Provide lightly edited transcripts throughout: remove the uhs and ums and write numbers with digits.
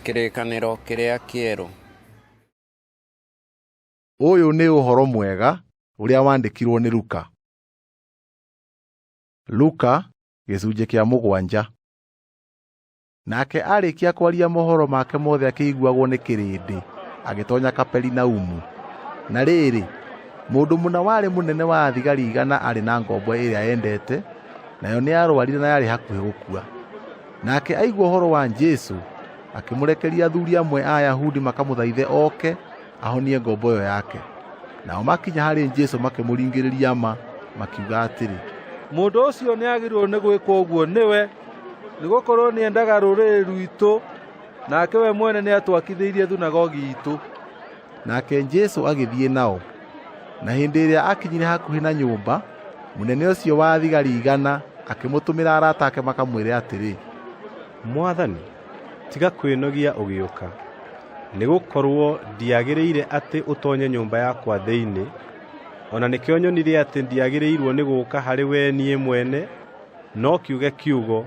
Kĩrĩkanĩro kĩrĩa kĩerũ. Ũyũ nĩ ũhoro mwega ũrĩa wandĩkirwo nĩ Luka. Luka gĩcunjĩ kĩa 7. Nake aarĩkia kwaria mohoro make mothe akĩiguagwo nĩ kĩrĩndĩ, agĩtonya Kaperinaumu. Na rĩrĩ, mũndũ mũna warĩ mũnene wa athigari 100 aarĩ na ngombo ĩrĩa eendete, nayo nĩyarũarire na yarĩ hakuhĩ gũkua. Nake aigua ũhoro wa Jesũ, akĩmũrekeria athuuri amwe a Ayahudi makamũthaithe oke ahonie ngombo ĩyo yake. Nao makinya harĩ Jesũ makĩmũringĩrĩria ma, makiuga atĩrĩ, Mũndũ ũcio nĩagĩrĩirwo nĩ gwĩkwo ũguo nĩwe, nĩgũkorwo nĩendaga rũrĩrĩ rwitũ, nake we mwene nĩatwakithĩirie thunagogi iitũ. Nake Jesũ agĩthiĩ nao. Na hĩndĩ ĩrĩa aakinyire hakuhĩ na nyũmba, mũnene ũcio wa athigari 100 akĩmũtũmĩra arata ake makamwĩre atĩrĩ, Mwathani, tiga kwĩnogia ũgĩũka, nĩgũkorwo ndiagĩrĩire atĩ ũtoonye nyũmba yakwa thĩinĩ. O na nĩkĩo nyonire atĩ ndiagĩrĩirwo nĩ gũũka harĩ we niĩ mwene, no kiuge kiugo,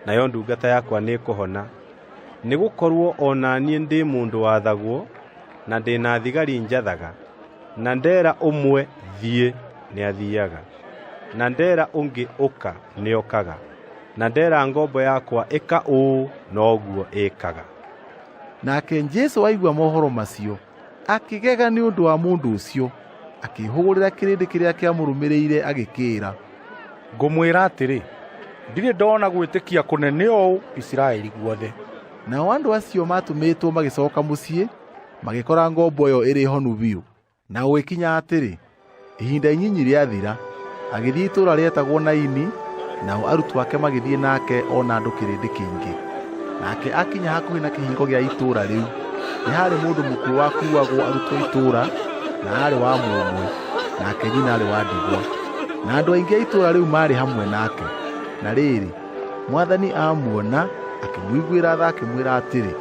nayo ndungata yakwa nĩĩkũhona. Nĩgũkorwo o na niĩ ndĩ mũndũ wathagwo, na ndĩ na thigari njathaga, na ndeera ũmwe, ‘Thiĩ,’ nĩathiiaga, na ndeera ũngĩ, ‘Ũka,’ nĩokaga, na ndeera ngombo yakwa, ‘Ĩka ũũ,’ noguo ĩkaga.” Nake Jesũ aigua mohoro macio, akĩgega nĩ ũndũ wa mũndũ ũcio, akĩĩhũgũrĩra kĩrĩndĩ kĩrĩa kĩamũrũmĩrĩire agĩkĩĩra, Ngũmwĩra atĩrĩ, ndirĩ ndoona gwĩtĩkia kũnene ũũ Isiraeli guothe. Nao andũ acio maatũmĩtwo magĩcooka mũciĩ, magĩkora ngombo ĩyo ĩrĩ honu biũ. Na gũgĩkinya atĩrĩ, ihinda inyinyi rĩathira, agĩthiĩ itũũra rĩetagwo Naini, nao arutwo ake magĩthiĩ nake o na andũ kĩrĩndĩ kĩingĩ. Nake akinya hakuhĩ na kĩhingo gĩa itũũra rĩu, nĩ haarĩ mũndũ mũkuũ wakuuagwo arutwo itũũra, na aarĩ wa mũmwe, nake nyina aarĩ wa ndigwa. Na andũ aingĩ a itũũra rĩu maarĩ hamwe nake. Na rĩrĩ, Mwathani aamuona, akĩmũiguĩra tha akĩmwĩra atĩrĩ,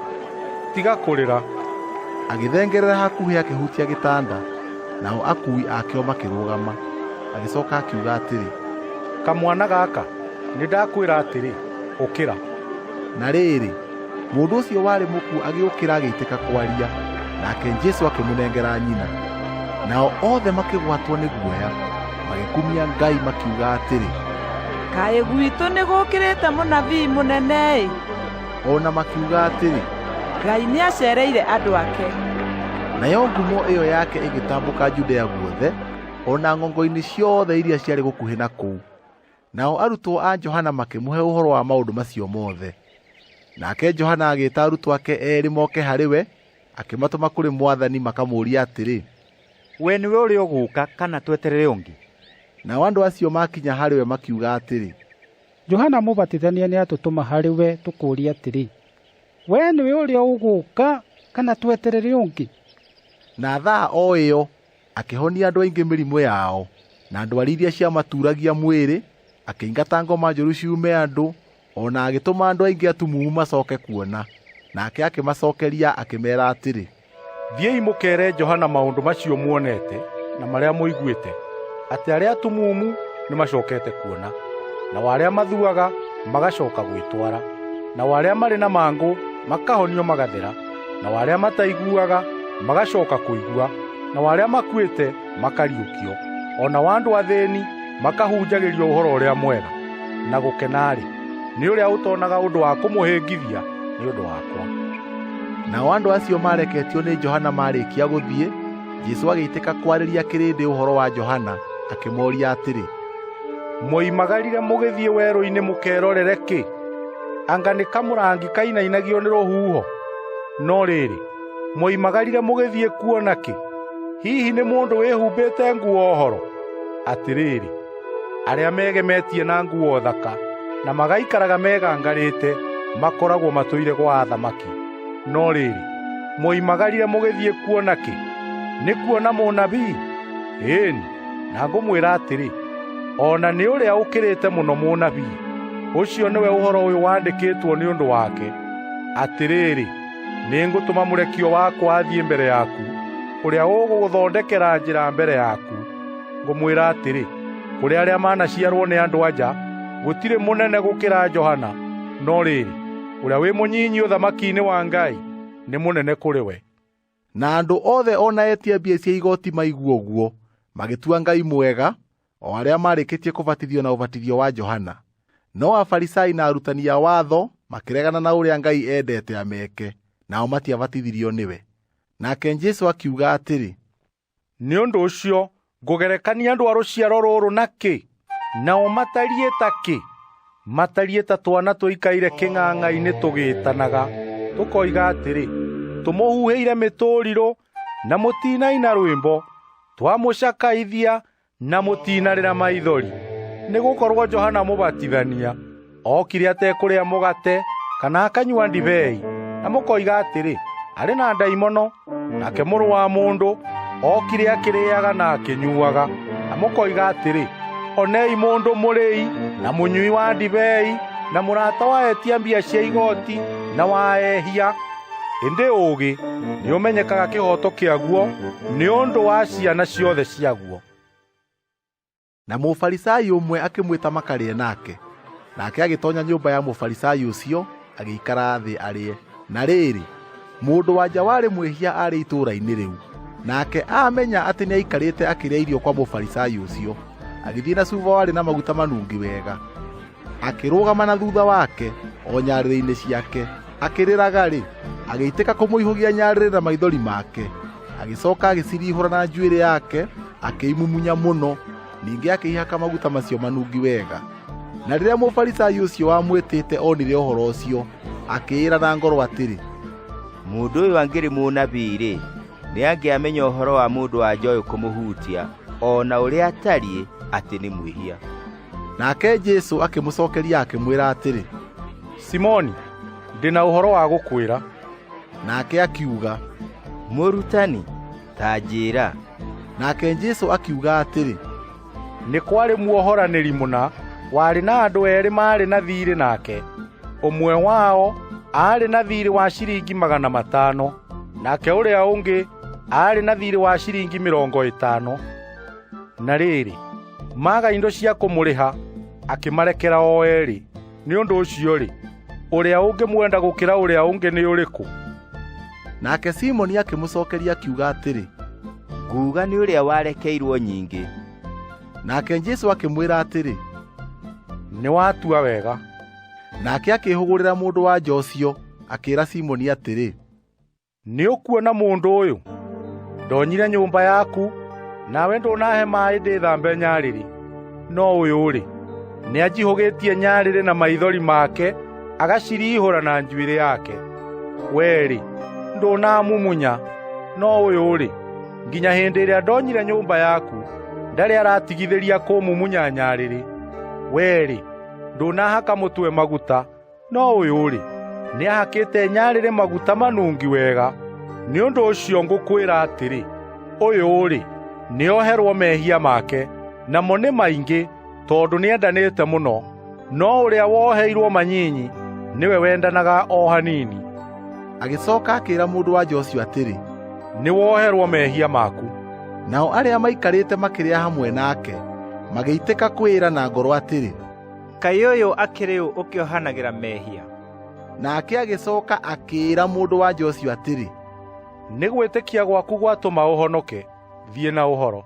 Tiga kũrĩra. Agĩthengerera hakuhĩ akĩhutia gĩtanda, nao akuui akĩo makĩrũgama. Agĩcoka akiuga atĩrĩ, Kamwana gaka, nĩndakwĩra atĩrĩ, ũkĩra. Na rĩrĩ, mũndũ ũcio warĩ mũkuũ agĩũkĩra agĩitĩka kwaria, nake Jesũ akĩmũnengera nyina. Nao othe makĩgwatwo nĩ guoya, magĩkumia Ngai makiuga atĩrĩ, Kaĩ gwitũ nĩgũũkĩrĩte mũnabii mũnene-ĩ! O na makiuga atĩrĩ, Ngai nĩaceereire andũ ake. Nayo ngumo ĩyo yake ĩgĩtambũka Judea guothe, o na ng'ongo-inĩ ciothe iria ciarĩ gũkuhĩ na kũu. Nao arutwo a Johana makĩmũhe ũhoro wa maũndũ macio mothe. Nake Johana agĩĩta arutwo ake eerĩ moke harĩ we, akĩmatũma kũrĩ Mwathani makamũũrie atĩrĩ, We nĩwe ũrĩa ũgũũka kana tweterere ũngĩ? Nao andũ acio maakinya harĩ we makiuga atĩrĩ, Johana Mũbatithania nĩatũtũma harĩ we tũkũũrie atĩrĩ, 'Wee nĩwe ũrĩa ũgũũka kana tweterere ũngĩ?' Na thaa o ĩyo akĩhonia andũ aingĩ mĩrimũ yao, na ndwari iria ciamatuuragia mwĩrĩ, akĩingata ngoma njũru ciume andũ, o na agĩtũma andũ aingĩ atumumu macooke kuona. Nake akĩmacookeria akĩmeera atĩrĩ, Thiĩi mũkeere Johana maũndũ macio muonete na marĩa mũiguĩte, atĩ arĩa atumumu nĩmacookete kuona, nao arĩa mathuaga magacooka gwĩtwara, nao arĩa marĩ na mangũ makahonio magathera, nao arĩa mataiguaga magacooka kũigua, nao arĩa makuĩte makariũkio, o nao andũ athĩĩni makahunjagĩrio ũhoro ũrĩa mwega. Na gũkena-rĩ, nĩ ũrĩa ũtonaga ũndũ wa kũmũhĩngithia nĩ ũndũ wakwa. Nao andũ acio maareketio nĩ Johana maarĩkia gũthiĩ, Jesũ agĩitĩka kwarĩria kĩrĩndĩ ũhoro wa Johana, akĩmooria atĩrĩ, Mwoimagarire mũgĩthiĩ werũ-inĩ mũkerorere kĩ? Anga nĩ kamũrangi kainainagio nĩ rũhuho? No rĩrĩ, mwoimagarire mũgĩthiĩ kuona kĩ? Hihi nĩ mũndũ wĩhumbĩte nguo horo? Atĩrĩrĩ, arĩa megemetie na nguo thaka na magaikaraga megangarĩte makoragwo matũire gwa athamaki. No rĩrĩ, mwoimagarire mũgĩthiĩ kuona kĩ? Nĩ kuona mũnabii? Ĩĩ-ni, na ngũmwĩra atĩrĩ, o na nĩ ũrĩa ũkĩrĩte mũno mũnabii. Ũcio nĩwe ũhoro ũyũ wandĩkĩtwo nĩ ũndũ wake, Atĩrĩrĩ, nĩngũtũma mũrekio wakwa athiĩ mbere yaku, ũrĩa ũgũgũthondekera njĩra mbere yaku. Ngũmwĩra atĩrĩ, kũrĩ arĩa manaciarwo nĩ andũ-a-nja, gũtirĩ mũnene gũkĩra Johana, no rĩrĩ, ũrĩa wĩ mũnyinyi ũthamaki-inĩ wa Ngai nĩ mũnene kũrĩ we. Na andũ othe o na etia mbia cia igooti maigua ũguo, magĩtua Ngai mwega, o arĩa maarĩkĩtie kũbatithio na ũbatithio wa Johana. No Afarisai na arutani a watho makĩregana na ũrĩa Ngai endete ameke, nao matiabatithirio nĩwe. Nake Jesũ akiuga atĩrĩ, Nĩ ũndũ ũcio ngũgerekania andũ a rũciaro rũrũ na kĩ? Nao matariĩ ta kĩ? Matariĩ ta twana tũikaire kĩng'ang'a-inĩ tũgĩĩtanaga, tũkoiga atĩrĩ, 'Tũmũhuhĩire mĩtũrirũ na mũtinaina rwĩmbo, twamũcakaithia na mũtinarĩra maithori. Nĩgũkorwo Johana Mũbatithania okire atekũrĩa mũgate kana akanyua ndibei, na mũkoiga atĩrĩ, 'Arĩ na ndaimono.' Nake Mũrũ wa Mũndũ okire akĩrĩĩaga na akĩnyuuaga, na mũkoiga atĩrĩ, 'Onei mũndũ mũrĩi na mũnyui wa ndibei, na mũrata wa etia mbia cia igooti na wa ehia.' Ĩndĩ ũũgĩ nĩũmenyekaga kĩhooto kĩaguo nĩ ũndũ wa ciana ciothe ciaguo." Na Mũfarisai ũmwe akĩmwĩta makarĩe nake. Nake agĩtonya nyũmba ya Mũfarisai ũcio, agĩikara thĩ arĩe. Na rĩrĩ, mũndũ-wa-nja warĩ mwĩhia aarĩ itũũra-inĩ rĩu. Nake aamenya atĩ nĩaikarĩte akĩrĩa irio kwa Mũfarisai ũcio, agĩthiĩ na cuba warĩ na maguta manungi wega. Akĩrũgama na thutha wake, o nyarĩrĩ-inĩ ciake, akĩrĩraga-rĩ, agĩitĩka kũmũihũgia nyarĩrĩ na maithori make. Agĩcoka agĩcirihũra na njuĩrĩ yake, akĩimumunya mũno, ningĩ akĩihaka maguta macio manungi wega. Na rĩrĩa Mũfarisai ũcio wamwĩtĩte onire ũhoro ũcio, akĩĩra na ngoro atĩrĩ, Mũndũ ũyũ angĩrĩ mũnabii-rĩ, nĩangĩamenya ũhoro wa mũndũ-wa-nja ũyũ kũmũhutia, o na ũrĩa atariĩ, atĩ nĩ mwĩhia. Nake Jesũ akĩmũcookeria akĩmwĩra atĩrĩ, Simoni, ndĩ na ũhoro wa gũkwĩra. Nake akiuga, Mũrutani, ta njĩĩra. Nake Jesũ akiuga atĩrĩ, Nĩ kwarĩ muohoranĩri mũna warĩ na andũ eerĩ maarĩ na thiirĩ nake. Ũmwe wao aarĩ na thiirĩ wa ciringi 500, nake ũrĩa ũngĩ aarĩ na thiirĩ wa ciringi 50. Na rĩrĩ, maaga indo cia kũmũrĩha, akĩmarekera o eerĩ. Nĩ ũndũ ũcio-rĩ, ũrĩa ũngĩmwenda gũkĩra ũrĩa ũngĩ nĩ ũrĩkũ? Nake Simoni akĩmũcookeria akiuga atĩrĩ, Nguuga nĩ ũrĩa warekeirwo nyingĩ. Nake Jesũ akĩmwĩra atĩrĩ, Nĩwatua wega. Nake akĩĩhũgũrĩra mũndũ-wa-nja ũcio, akĩĩra Simoni atĩrĩ, Nĩũkuona mũndũ ũyũ? Ndoonyire nyũmba yaku, nawe ndũnahe maaĩ ndĩthambe nyarĩrĩ. No ũyũ-rĩ, nĩanjihũgĩtie nyarĩrĩ na maithori make, agacirihũra na njuĩrĩ yake. Wee-rĩ, ndũnamumunya, no ũyũ-rĩ, nginya hĩndĩ ĩrĩa ndoonyire nyũmba yaku, ndarĩ aratigithĩria kũmumunya nyarĩrĩ. Wee-rĩ, ndũnahaka mũtwe maguta, no ũyũ-rĩ, nĩahakĩte nyarĩrĩ maguta manungi wega. Nĩ ũndũ ũcio ngũkwĩra atĩrĩ, ũyũ-rĩ, nĩoherwo mehia make, namo nĩ maingĩ, tondũ nĩendanĩte mũno. No ũrĩa woheirwo manyinyi nĩwe wendanaga o hanini. Agĩcoka akĩĩra mũndũ-wa-nja ũcio atĩrĩ, Nĩwoherwo mehia maku. Nao arĩa maikarĩte makĩrĩa hamwe nake magĩitĩka kwĩĩra na ngoro atĩrĩ, Kaĩ ũyũ akĩrĩ ũ ũkĩohanagĩra mehia? Nake agĩcoka akĩĩra mũndũ-wa-nja ũcio atĩrĩ, Nĩ gwĩtĩkia gwaku gwatũma ũhonoke; thiĩ na ũhoro.